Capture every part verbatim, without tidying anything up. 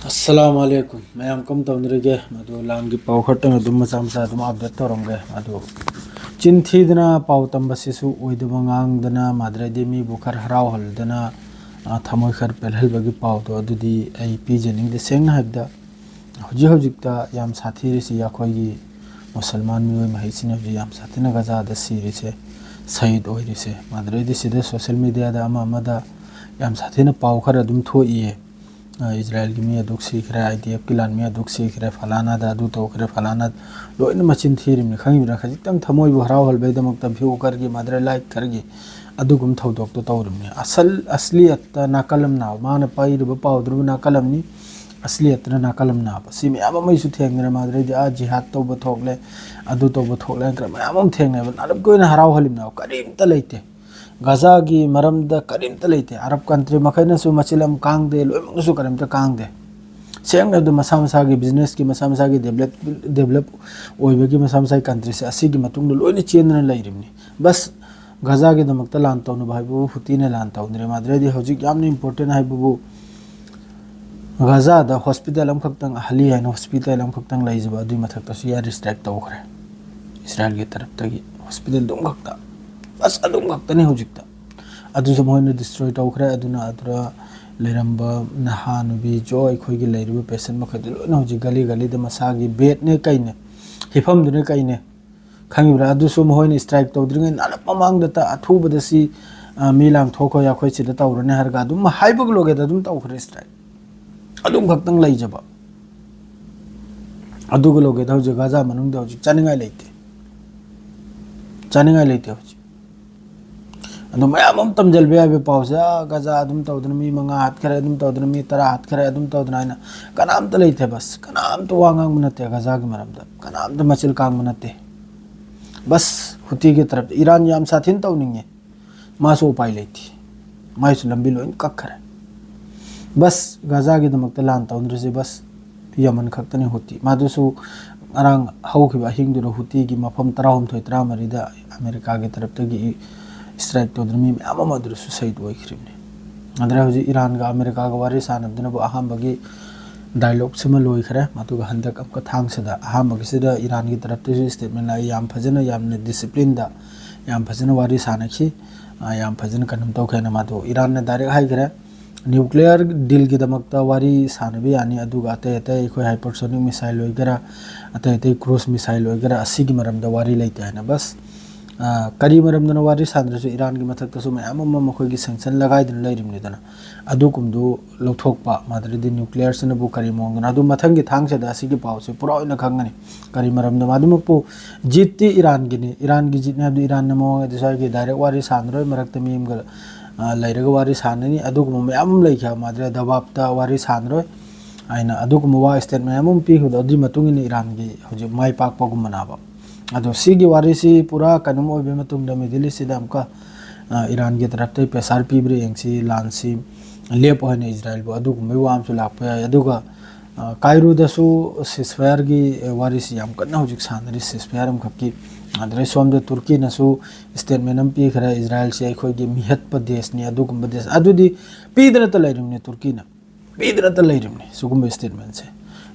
ꯑꯁꯂꯥꯃꯨ ꯑꯂꯩꯀꯨꯝ꯫ ꯃꯌꯥꯝ ꯀꯝ ꯇꯧꯅꯔꯤꯒꯦ? ꯃꯗꯨ ꯂꯥꯟꯒꯤ ꯄꯥꯎ ꯈꯔꯇꯪ ꯑꯗꯨꯝ ꯃꯆꯥ ꯃꯆꯥ ꯑꯗꯨꯝ update ꯇꯧꯔꯝꯒꯦ꯫ ꯑꯗꯨ ꯆꯤꯟ ꯊꯤꯗꯅ ꯄꯥꯎ ꯇꯝꯕꯁꯤꯁꯨ ꯑꯣꯏꯗꯕ ꯉꯥꯡꯗꯅ, ꯃꯥꯗ꯭ꯔꯦꯗꯤ ꯃꯤꯕꯨ ꯈꯔ ꯍꯔꯥꯎꯍꯜꯗꯅ, ꯑ, ꯊꯃꯣꯏ ꯈꯔ ꯄꯦꯜꯍꯜꯕꯒꯤ ꯄꯥꯎꯗꯣ ꯑꯗꯨꯗꯤ ꯑꯩ ꯄꯤꯖꯅꯤꯡꯗꯦ꯫ ꯁꯦꯡꯅ ꯍꯥꯏꯕꯗ, ꯍꯧꯖꯤꯛ ꯍꯧꯖꯤꯛꯇ ꯌꯥꯝ ꯁꯥꯊꯤꯔꯤꯁꯤ ꯑꯩꯈꯣꯏꯒꯤ ꯃꯨꯁꯜꯃꯥꯟ ꯃꯤꯑꯣꯏ ꯃꯍꯩꯁꯤꯅ ꯍꯧꯖꯤꯛ ꯌꯥꯝ ꯁꯥꯊꯤꯅ ꯒꯖꯥꯗ ꯁꯤꯔꯤꯁꯦ, ꯁꯍꯤꯗ ꯑꯣꯏꯔꯤꯁꯦ꯫ ꯃꯥꯗ꯭ꯔꯦꯗꯤ ꯁꯤꯗ social media ꯗ ꯑꯃ ꯑꯃꯗ ꯌꯥꯝ ꯁꯥꯊꯤꯅ ꯄꯥꯎ ꯈꯔ ꯑꯗꯨꯝ ꯊꯣꯛꯏꯌꯦ꯫ ꯑ, ꯏꯖꯔꯥꯏꯜꯒꯤ ꯃꯤ ꯑꯗꯨꯛ ꯁꯤꯈ꯭ꯔꯦ, IDF ꯀꯤ ꯂꯥꯟꯃꯤ ꯑꯗꯨꯛ ꯁꯤꯈ꯭ꯔꯦ, ꯐꯂꯥꯅꯥꯗ ꯑꯗꯨ ꯇꯧꯈ꯭ꯔꯦ, ꯐꯂꯥꯅꯥ, ꯂꯣꯏꯅ ꯃꯆꯤꯟ ꯊꯤꯔꯤꯕꯅꯤ, ꯈꯪꯉꯤꯕ꯭ꯔꯥ? ꯈꯖꯤꯛꯇꯪ ꯊꯃꯣꯏꯕꯨ ꯍꯔꯥꯎꯍꯜꯕꯩꯗꯃꯛꯇ view ꯈꯔꯒꯤ, ꯃꯥꯗ꯭ꯔꯦ, like ꯈꯔꯒꯤ ꯑꯗꯨꯒꯨꯝꯕ ꯊꯧꯗꯣꯛꯇꯣ ꯇꯧꯔꯤꯕꯅꯤ꯫ ꯑꯁꯜ, ꯑꯁꯂꯤꯌꯠꯇ ꯅꯥꯀꯜ ꯑꯃ ꯅꯥꯕ, ꯃꯥꯅ ꯄꯥꯏꯔꯤꯕ ꯄꯥꯎꯗꯨꯅꯕꯨ ꯅꯥꯀꯜ ꯑꯃꯅꯤ, ꯑꯁꯂꯤꯌꯠꯇꯅ ꯅꯥꯀꯜ ꯑꯃ ꯅꯥꯕ꯫ ꯁꯤ ꯃꯌꯥꯝ ꯑꯃ ꯑꯩꯁꯨ ꯊꯦꯡꯅꯔꯦ꯫ ꯃꯥꯗ꯭ꯔꯦꯗꯤ ꯑꯥ ꯖꯤꯍꯥꯗ ꯇꯧꯕ ꯊꯣꯛꯂꯦ, ꯑꯗꯨ ꯇꯧꯕ ꯊꯣꯛꯂꯦ, ꯈꯔ ꯃꯌꯥꯝ ꯑꯃ ꯊꯦꯡꯅꯩꯕ꯫ ꯅꯥꯔꯛꯀꯤ ꯑꯣꯏꯅ ꯍꯔꯥꯎꯍꯜꯂꯤꯕꯅꯦꯕ, ꯀꯔꯤꯝꯇ ꯂꯩꯇꯦ꯫ ꯒꯖꯥꯒꯤ ꯃꯔꯝꯗ ꯀꯔꯤꯝꯇ ꯂꯩꯇꯦ꯫ ꯑꯔꯕ country ꯃꯈꯩꯅꯁꯨ ꯃꯆꯤꯜ ꯑꯃ ꯀꯥꯡꯗꯦ, ꯂꯣꯏꯅꯃꯛꯅꯁꯨ ꯀꯔꯤꯝꯇ ꯀꯥꯡꯗꯦ꯫ ꯁꯦꯡꯅ ꯍꯥꯏꯕꯗ, ꯃꯁꯥ ꯃꯁꯥꯒꯤ business ꯀꯤ, ꯃꯁꯥ ꯃꯁꯥꯒꯤ develop, develop ꯑꯣꯏꯕꯒꯤ, ꯃꯁꯥ ꯃꯁꯥꯒꯤ country ꯁꯦ ꯑꯁꯤꯒꯤ ꯃꯇꯨꯡꯗ ꯂꯣꯏꯅ ꯆꯦꯟꯗꯨꯅ ꯂꯩꯔꯤꯕꯅꯤ꯫ ꯕꯁ, ꯒꯖꯥꯒꯤꯗꯃꯛꯇ ꯂꯥꯟ ꯇꯧꯅꯕ ꯍꯥꯏꯕꯕꯨ ꯍꯨꯇꯤꯅ ꯂꯥꯟ ꯇꯧꯗ꯭ꯔꯦ꯫ ꯃꯥꯗ꯭ꯔꯦꯗꯤ ꯍꯧꯖꯤꯛ ꯌꯥꯝꯅ important ꯍꯥꯏꯕꯕꯨ, ꯒꯖꯥꯗ hospital ꯑꯃꯈꯛꯇꯪ, ꯑꯍꯂꯤ ꯍꯥꯏꯅ hospital ꯑꯃꯈꯛꯇꯪ ꯂꯩꯖꯕ, ꯑꯗꯨꯒꯤ ꯃꯊꯛꯇꯁꯨ air strike ꯇꯧꯈ꯭ꯔꯦ ꯏꯁꯔꯥꯏꯜꯒꯤ ꯇꯔꯞꯇꯒꯤ꯫ Hospital ꯑꯗꯨꯝꯈꯛꯇ, ꯕꯁ, ꯑꯗꯨꯝꯈꯛꯇꯅꯤ ꯍꯧꯖꯤꯛꯇ꯫ ꯑꯗꯨꯁꯨ ꯃꯣꯏꯅ destroy ꯇꯧꯈ꯭ꯔꯦ꯫ ꯑꯗꯨꯅ ꯑꯗꯨꯗ ꯂꯩꯔꯝꯕ ꯅꯍꯥ ꯅꯨꯕꯤ ꯖꯣ, ꯑꯩꯈꯣꯏꯒꯤ ꯂꯩꯔꯤꯕ patient ꯃꯈꯩꯗꯨ ꯂꯣꯏꯅ ꯍꯧꯖꯤꯛ ꯒꯂꯤ ꯒꯂꯤꯗ ꯃꯁꯥꯒꯤ bed ꯅꯦ ꯀꯩꯅꯦ, ꯍꯤꯐꯝꯗꯨꯅꯦ ꯀꯩꯅꯦ, ꯈꯪꯉꯤꯕ꯭ꯔꯥ? ꯑꯗꯨꯁꯨ ꯃꯈꯣꯏꯅ strike ꯇꯧꯗ꯭ꯔꯤꯉꯩ ꯅꯥꯔꯛ ꯃꯃꯥꯡꯗꯇ ꯑꯊꯨꯕꯗ ꯁꯤ, ꯑ, ꯃꯤ ꯂꯥꯡꯊꯣꯛꯈꯣ, ꯑꯩꯈꯣꯏ ꯁꯤꯗ ꯇꯧꯔꯅꯤ ꯍꯥꯏꯔꯒ ꯑꯗꯨꯝ ꯍꯥꯏꯕꯒ ꯂꯣꯏꯒꯦꯗ ꯑꯗꯨꯝ ꯇꯧꯈ꯭ꯔꯦ strike꯫ ꯑꯗꯨꯝ ꯈꯛꯇꯪ ꯂꯩꯖꯕ꯫ ꯑꯗꯨꯒ ꯂꯣꯏꯒꯦꯗ ꯍꯧꯖꯤꯛ ꯒꯥꯖꯥ ꯃꯅꯨꯡꯗ ꯍꯧꯖꯤꯛ ꯆꯥꯅꯤꯡꯉꯥꯏ ꯂꯩꯇꯦ꯫ ꯆꯥꯅꯤꯡꯉꯥꯏ ꯂꯩꯇꯦ ꯍꯧꯖꯤꯛ꯫ ꯑꯗꯨ ꯃꯌꯥꯝ ꯑꯃ ꯇꯝꯁꯤꯟꯕ ꯌꯥꯏꯕ ꯄꯥꯎꯁꯦ, "ꯑꯥ, ꯒꯥꯖꯥ ꯑꯗꯨꯝ ꯇꯧꯗꯅ ꯃꯤ ꯃꯉꯥ ꯍꯥꯠꯈꯔꯦ, ꯑꯗꯨꯝ ꯇꯧꯗꯅ ꯃꯤ ꯇꯔꯥ ꯍꯥꯠꯈꯔꯦ, ꯑꯗꯨꯝ ꯇꯧꯗꯅ" ꯍꯥꯏꯅ꯫ ꯀꯅꯥꯝꯇ ꯂꯩꯇꯦ ꯕꯁ꯫ ꯀꯅꯥꯝꯇ ꯋꯥ ꯉꯥꯡꯕ ꯅꯠꯇꯦ ꯒꯥꯖꯥꯒꯤ ꯃꯔꯝꯗ꯫ ꯀꯅꯥꯝꯇ ꯃꯆꯤꯜ ꯀꯥꯡꯕ ꯅꯠꯇꯦ꯫ ꯕꯁ, ꯍꯨꯇꯤꯒꯤ ꯇꯔꯞꯇ ꯏꯔꯥꯟ ꯌꯥꯝ ꯁꯥꯊꯤꯅ ꯇꯧꯅꯤꯡꯉꯦ꯫ ꯃꯥꯁꯨ ꯎꯄꯥꯏ ꯂꯩꯇꯦ꯫ ꯃꯥꯏꯁꯨ ꯂꯝꯕꯤ ꯂꯣꯏꯅ ꯀꯛꯈꯔꯦ꯫ ꯕꯁ, ꯒꯥꯖꯥꯒꯤꯗꯃꯛꯇ ꯂꯥꯟ ꯇꯧꯅꯔꯤꯁꯦ ꯕꯁ ꯌꯃꯟ ꯈꯛꯇꯅꯤ ꯍꯨꯇꯤ꯫ ꯃꯥꯗꯨꯁꯨ ꯉꯔꯥꯡ ꯍꯧꯈꯤꯕ ꯑꯍꯤꯡꯗꯨꯗ ꯍꯨꯇꯤꯒꯤ ꯃꯐꯝ ꯇꯔꯥꯍꯨꯝꯗꯣꯏ, ꯇꯔꯥꯃꯔꯤꯗ ꯑꯃꯦꯔꯤꯀꯥꯒꯤ ꯇꯔꯞꯇꯒꯤ strike ꯇꯧꯗꯨꯅ ꯃꯤ ꯃꯌꯥꯝ ꯑꯃ ꯑꯗꯨꯗꯁꯨ ꯁꯍꯤꯗ ꯑꯣꯏꯈ꯭ꯔꯤꯕꯅꯤ꯫ ꯑꯗꯨꯅ ꯍꯧꯖꯤꯛ ꯏꯔꯥꯟꯒ ꯑꯃꯦꯔꯤꯀꯥꯒ ꯋꯥꯔꯤ ꯁꯥꯟꯅꯗꯨꯅꯕꯨ ꯑꯍꯥꯟꯕꯒꯤ ꯗꯥꯏꯂꯣꯒꯁꯤꯃ ꯂꯣꯏꯈ꯭ꯔꯦ꯫ ꯑꯗꯨꯒ ꯍꯟꯗꯛ ꯑꯃꯨꯛꯀ ꯊꯥꯡꯁꯤꯗ ꯑꯍꯥꯟꯕꯒꯤꯁꯤꯗ ꯏꯔꯥꯟꯒꯤ ꯇꯔꯞꯇꯁꯨ ꯁ꯭ꯇꯦꯠꯃꯦꯟ ꯂꯥꯛꯏ꯫ ꯌꯥꯝ ꯐꯖꯅ, ꯌꯥꯝꯅ ꯗꯤꯁꯤꯄ꯭ꯂꯤꯟꯗ, ꯌꯥꯝ ꯐꯖꯅ ꯋꯥꯔꯤ ꯁꯥꯟꯅꯈꯤ꯫ ꯑ, ꯌꯥꯝ ꯐꯖꯅ ꯀꯩꯅꯣꯝ ꯇꯧꯈ꯭ꯔꯦꯅ ꯃꯥꯗꯣ ꯏꯔꯥꯟꯅ ꯗꯥꯏꯔꯦꯛ ꯍꯥꯏꯈ꯭ꯔꯦ, ꯅ꯭ꯌꯨꯀ꯭ꯂꯤꯌꯔ ꯗꯤꯜꯒꯤꯗꯃꯛꯇ ꯋꯥꯔꯤ ꯁꯥꯟꯅꯕ ꯌꯥꯅꯤ, ꯑꯗꯨꯒ ꯑꯇꯩ ꯑꯇꯩ ꯑꯩꯈꯣꯏ ꯍꯥꯏꯄꯔꯁꯣꯅꯤꯛ ꯃꯤꯁꯥꯏꯜ ꯑꯣꯏꯒꯦꯔꯥ, ꯑꯇꯩ ꯑꯇꯩ ꯀ꯭ꯔꯨꯖ ꯃꯤꯁꯥꯏꯜ ꯑꯣꯏꯒꯦꯔꯥ, ꯑꯁꯤꯒꯤ ꯃꯔꯝꯗ ꯋꯥꯔꯤ ꯂꯩꯇꯦ ꯍꯥꯏꯅ꯫ ꯕꯁ, ꯑ, ꯀꯔꯤ ꯃꯔꯝꯗꯅ ꯋꯥꯔꯤ ꯁꯥꯟꯅꯔꯁꯨ ꯏꯔꯥꯟꯒꯤ ꯃꯊꯛꯇꯁꯨ ꯃꯌꯥꯝ ꯑꯃ ꯃꯈꯣꯏꯒꯤ ꯁꯦꯡꯁꯟ ꯂꯒꯥꯏꯗꯨꯅ ꯂꯩꯔꯤꯕꯅꯤꯗꯅ, ꯑꯗꯨꯒꯨꯝꯗꯨ ꯂꯧꯊꯣꯛꯄ, ꯃꯥꯗ꯭ꯔꯗꯤ ꯅ꯭ꯌꯨꯀ꯭ꯂꯤꯌꯔꯁꯤꯅꯕꯨ ꯀꯔꯤ ꯃꯑꯣꯡꯗꯅꯣ, ꯑꯗꯨ ꯃꯊꯪꯒꯤ ꯊꯥꯡꯁꯤꯗ ꯑꯁꯤꯒꯤ ꯄꯥꯎꯁꯦ ꯄꯨꯔꯥ ꯑꯣꯏꯅ ꯈꯪꯒꯅꯤ꯫ ꯀꯔꯤ ꯃꯔꯝꯗ? ꯑꯗꯨꯃꯛꯄꯨ ꯖꯤꯠꯇꯤ ꯏꯔꯥꯟꯒꯤꯅꯤ, ꯏꯔꯥꯟꯒꯤ ꯖꯤꯠꯅꯤ ꯍꯥꯏꯕꯗꯤ ꯏꯔꯥꯟꯅ ꯃꯑꯣꯡ ꯑꯗꯨ ꯁ꯭ꯋꯥꯏꯒꯤ ꯗꯥꯏꯔꯦꯛ ꯋꯥꯔꯤ ꯁꯥꯟꯅꯔꯣꯏ, ꯃꯔꯛꯇ ꯃꯤ ꯑꯃꯒ, ꯑ, ꯂꯩꯔꯒ ꯋꯥꯔꯤ ꯁꯥꯟꯅꯅꯤ, ꯑꯗꯨꯒꯨꯝꯕ ꯃꯌꯥꯝ ꯑꯃ ꯂꯩꯈꯤ꯫ ꯃꯥꯗ꯭ꯔꯗꯤ ꯗꯕꯥꯞꯇ ꯋꯥꯔꯤ ꯁꯥꯟꯅꯔꯣꯏ ꯍꯥꯏꯅ ꯑꯗꯨꯒꯨꯝꯕ ꯋꯥ ꯁ꯭ꯇꯦꯠꯃꯦꯟ ꯑꯃ ꯄꯤꯈꯤꯕꯗꯣ, ꯑꯗꯨꯒꯤ ꯃꯇꯨꯡ ꯏꯟꯅ ꯏꯔꯥꯟꯒꯤ ꯍꯧꯖꯤꯛ ꯃꯥꯏ ꯄꯥꯛꯄꯒꯨꯝꯕꯅꯦꯕ꯫ ꯑꯗꯣ ꯁꯤꯒꯤ ꯋꯥꯔꯤꯁꯤ ꯄꯨꯔꯥ ꯀꯩꯅꯣꯝ ꯑꯣꯏꯕ ꯃꯇꯨꯡꯗ ꯃꯤꯗꯜ ꯏꯁꯁꯤꯗ ꯑꯃꯨꯛꯀ, ꯑ, ꯏꯔꯥꯟꯒꯤ ꯇꯔꯞꯇꯒꯤ ꯄ꯭ꯔꯦꯁꯥꯔ ꯄꯤꯕ꯭ꯔꯥ ꯌꯦꯡꯁꯤ, ꯂꯥꯟꯁꯤ ꯂꯦꯞꯄꯣ ꯍꯥꯏꯅ ꯏꯖꯔꯥꯏꯜꯕꯨ, ꯑꯗꯨꯒꯨꯝꯕꯒꯤ ꯋꯥ ꯑꯃꯁꯨ ꯂꯥꯛꯄ ꯌꯥꯏ꯫ ꯑꯗꯨꯒ, ꯑ, ꯀꯥꯏꯔꯣꯗꯁꯨ ꯁꯤꯁꯐꯥꯌꯔꯒꯤ, ꯑ, ꯋꯥꯔꯤꯁꯤ ꯌꯥꯝ ꯀꯟꯅ ꯍꯧꯖꯤꯛ ꯁꯥꯟꯅꯔꯤ, ꯁꯤꯁꯐꯥꯌꯔ ꯑꯃꯈꯛꯀꯤ꯫ ꯑꯗꯨꯗꯩ ꯁꯣꯝꯗ ꯇꯨꯔꯀꯤꯅꯁꯨ ꯁ꯭ꯇꯦꯠꯃꯦꯟ ꯑꯃ ꯄꯤꯈ꯭ꯔꯦ, ꯏꯖꯔꯥꯏꯜꯁꯤ ꯑꯩꯈꯣꯏꯒꯤ ꯃꯤꯍꯠꯄ ꯗꯦꯁꯅꯤ, ꯑꯗꯨꯒꯨꯝꯕ ꯗꯦꯁ, ꯑꯗꯨꯗꯤ ꯄꯤꯗꯅꯇ ꯂꯩꯔꯤꯕꯅꯤ ꯇꯨꯔꯀꯤꯅ꯫ ꯄꯤꯗꯅꯇ ꯂꯩꯔꯤꯕꯅꯤ ꯁꯤꯒꯨꯝꯕ ꯁ꯭ꯇꯦꯠꯃꯦꯟꯁꯦ꯫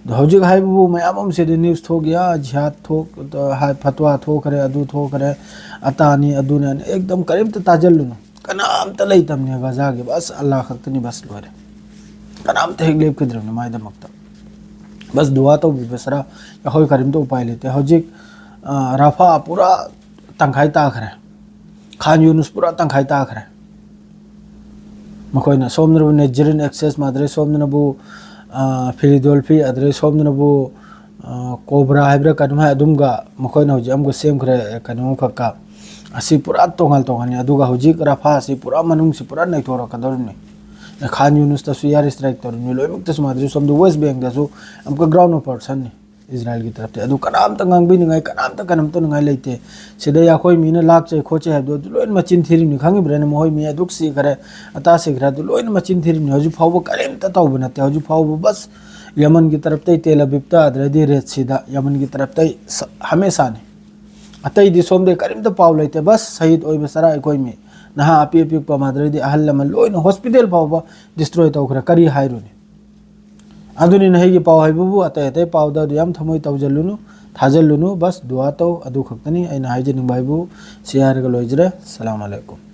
ꯑꯗꯣ ꯍꯧꯖꯤꯛ ꯍꯥꯏꯕꯕꯨ ꯃꯌꯥꯝ ꯑꯃ ꯁꯤꯗ ꯅ꯭ꯌꯨꯁ ꯊꯣꯛꯏ, ꯑ, ꯖꯤꯍꯥꯗ ꯊꯣꯛ-, ꯑ, ꯍꯥꯏ, ꯐꯠꯋꯥ ꯊꯣꯛꯈ꯭ꯔꯦ, ꯑꯗꯨ ꯊꯣꯛꯈ꯭ꯔꯦ, ꯑꯇꯥꯅꯤ, ꯑꯗꯨꯅꯤ, ꯑꯦꯛꯗꯝ ꯀꯔꯤꯝꯇ ꯇꯥꯖꯜꯂꯨꯅꯨ꯫ ꯀꯅꯥꯝꯇ ꯂꯩꯇꯕꯅꯦ ꯒꯖꯥꯒꯤ, ꯕꯁ ꯑꯜꯂꯥꯍ ꯈꯛꯇꯅꯤ, ꯕꯁ ꯂꯣꯏꯔꯦ꯫ ꯀꯅꯥꯝꯇ ꯍꯦꯛ ꯂꯦꯞꯈꯤꯗ꯭ꯔꯕꯅꯤ ꯃꯥꯏꯗꯃꯛꯇ꯫ ꯕꯁ ꯗꯨꯋꯥ ꯇꯧꯕꯤꯕ ꯁꯔꯥ ꯑꯩꯈꯣꯏ ꯀꯔꯤꯝꯇ ꯎꯄꯥꯏ ꯂꯩꯇꯦ꯫ ꯍꯧꯖꯤꯛ, ꯑ, ꯔꯥꯐꯥ ꯄꯨꯔꯥ ꯇꯪꯈꯥꯏ ꯇꯥꯈ꯭ꯔꯦ, ꯈꯥꯟ ꯌꯨꯅꯨꯁ ꯄꯨꯔꯥ ꯇꯪꯈꯥꯏ ꯇꯥꯈ꯭ꯔꯦ꯫ ꯃꯈꯣꯏꯅ ꯁꯣꯝꯗꯅꯕꯨ ꯅꯦꯖꯔꯤꯟ ꯑꯦꯛꯁꯦꯁ, ꯃꯥꯗ꯭ꯔꯦ ꯁꯣꯝꯗꯅꯕꯨ, ꯑ, ꯐꯤꯂꯤꯗꯣꯜꯐꯤ, ꯑꯗ꯭ꯔꯦ ꯁꯣꯝꯗꯅꯕꯨ, ꯑ, ꯀꯣꯕ꯭ꯔꯥ ꯍꯥꯏꯕ꯭ꯔꯥ ꯀꯩꯅꯣꯝ ꯍꯥꯏ, ꯑꯗꯨꯝꯒ ꯃꯈꯣꯏꯅ ꯍꯧꯖꯤꯛ ꯑꯃꯒ ꯁꯦꯝꯈ꯭ꯔꯦ, ꯑ, ꯀꯩꯅꯣꯝꯈꯛꯀ꯫ ꯑꯁꯤ ꯄꯨꯔꯥ ꯇꯣꯉꯥꯟ ꯇꯣꯉꯥꯟꯅꯤ꯫ ꯑꯗꯨꯒ ꯍꯧꯖꯤꯛ ꯔꯥꯐꯥ ꯑꯁꯤ ꯄꯨꯔꯥ ꯃꯅꯨꯡꯁꯤ ꯄꯨꯔꯥ ꯅꯩꯊꯣꯔꯛꯀꯗꯧꯔꯤꯕꯅꯤ꯫ ꯈꯥꯟ ꯌꯨꯅꯨꯁꯇꯁꯨ ꯏꯌꯥꯔ ꯁ꯭ꯇ꯭ꯔꯥꯏꯛ ꯇꯧꯔꯤꯕꯅꯤ꯫ ꯂꯣꯏꯅꯃꯛꯇꯁꯨ ꯃꯥꯗ꯭ꯔꯦ ꯁꯣꯝꯗ ꯋꯦꯁ ꯕꯦꯡꯗꯁꯨ ꯑꯃꯨꯛꯀ ꯒ꯭ꯔꯥꯎꯟ ꯑꯣꯄꯔꯦꯁꯟꯅꯤ ꯏꯖꯔꯥꯏꯜꯒꯤ ꯇꯔꯞꯇ꯫ ꯑꯗꯨ ꯀꯅꯥꯝꯇ ꯉꯥꯡꯕꯤꯅꯤꯡꯉꯥꯏ, ꯀꯅꯥꯝꯇ ꯀꯩꯅꯣꯝ ꯇꯧꯅꯤꯡꯉꯥꯏ ꯂꯩꯇꯦ꯫ ꯁꯤꯗ ꯑꯩꯈꯣꯏ ꯃꯤꯅ ꯂꯥꯛꯆꯩ ꯈꯣꯠꯆꯩ ꯍꯥꯏꯕꯗꯣ ꯑꯗꯨ ꯂꯣꯏꯅ ꯃꯆꯤꯟ ꯊꯤꯔꯤꯕꯅꯤ, ꯈꯪꯉꯤꯕ꯭ꯔꯥꯅꯦ? ꯃꯈꯣꯏ ꯃꯤ ꯑꯗꯨꯛ ꯁꯤꯈꯔꯦ, ꯑꯇꯥ ꯁꯤꯈꯔꯦ, ꯑꯗꯨ ꯂꯣꯏꯅ ꯃꯆꯤꯟ ꯊꯤꯔꯤꯕꯅꯤ꯫ ꯍꯧꯖꯤꯛ ꯐꯥꯎꯕ ꯀꯔꯤꯝꯇ ꯇꯧꯕ ꯅꯠꯇꯦ꯫ ꯍꯧꯖꯤꯛ ꯐꯥꯎꯕ ꯕꯁ ꯌꯃꯟꯒꯤ ꯇꯔꯞꯇꯩ ꯇꯦꯜ ꯑꯕꯤꯕꯇ, ꯑꯗꯨꯗꯩꯗꯤ ꯔꯦꯗ ꯁꯤꯗ ꯌꯃꯟꯒꯤ ꯇꯔꯞꯇꯩ ꯁ-, ꯍꯃꯦꯁꯥꯅꯤ꯫ ꯑꯇꯩꯗꯤ ꯁꯣꯝꯗꯩ ꯀꯔꯤꯝꯇ ꯄꯥꯎ ꯂꯩꯇꯦ꯫ ꯕꯁ ꯁꯍꯤꯗ ꯑꯣꯏꯕ ꯆꯔꯥ ꯑꯩꯈꯣꯏ ꯃꯤ, ꯅꯍꯥ ꯑꯄꯤꯛ ꯑꯄꯤꯛꯄ, ꯃꯥꯗ꯭ꯔꯗꯤ ꯑꯍꯜ ꯂꯃꯟ ꯂꯣꯏꯅ ꯍꯣꯁꯄꯤꯇꯥꯜ ꯐꯥꯎꯕ ꯗꯤꯁꯇ꯭ꯔꯣꯏ ꯇꯧꯈ꯭ꯔꯦ꯫ ꯀꯔꯤ ꯍꯥꯏꯔꯨꯅꯤ? ꯑꯗꯨꯅꯤꯅ ꯑꯩꯒꯤ ꯄꯥꯎ ꯍꯥꯏꯕꯕꯨ ꯑꯇꯩ ꯑꯇꯩ ꯄꯥꯎꯗ ꯑꯗꯨ ꯌꯥꯝ ꯊꯃꯣꯏ ꯇꯧꯖꯜꯂꯨꯅꯨ, ꯊꯥꯖꯜꯂꯨꯅꯨ, ꯕꯁ ꯗꯨꯋꯥ ꯇꯧ, ꯑꯗꯨ ꯈꯛꯇꯅꯤ ꯑꯩꯅ ꯍꯥꯏꯖꯅꯤꯡꯕ ꯍꯥꯏꯕꯨ꯫ ꯁꯤ ꯍꯥꯏꯔꯒ ꯂꯣꯏꯖꯔꯦ꯫ ꯑꯁꯂꯥꯃꯨ ꯑꯂꯥꯏꯀꯨꯝ꯫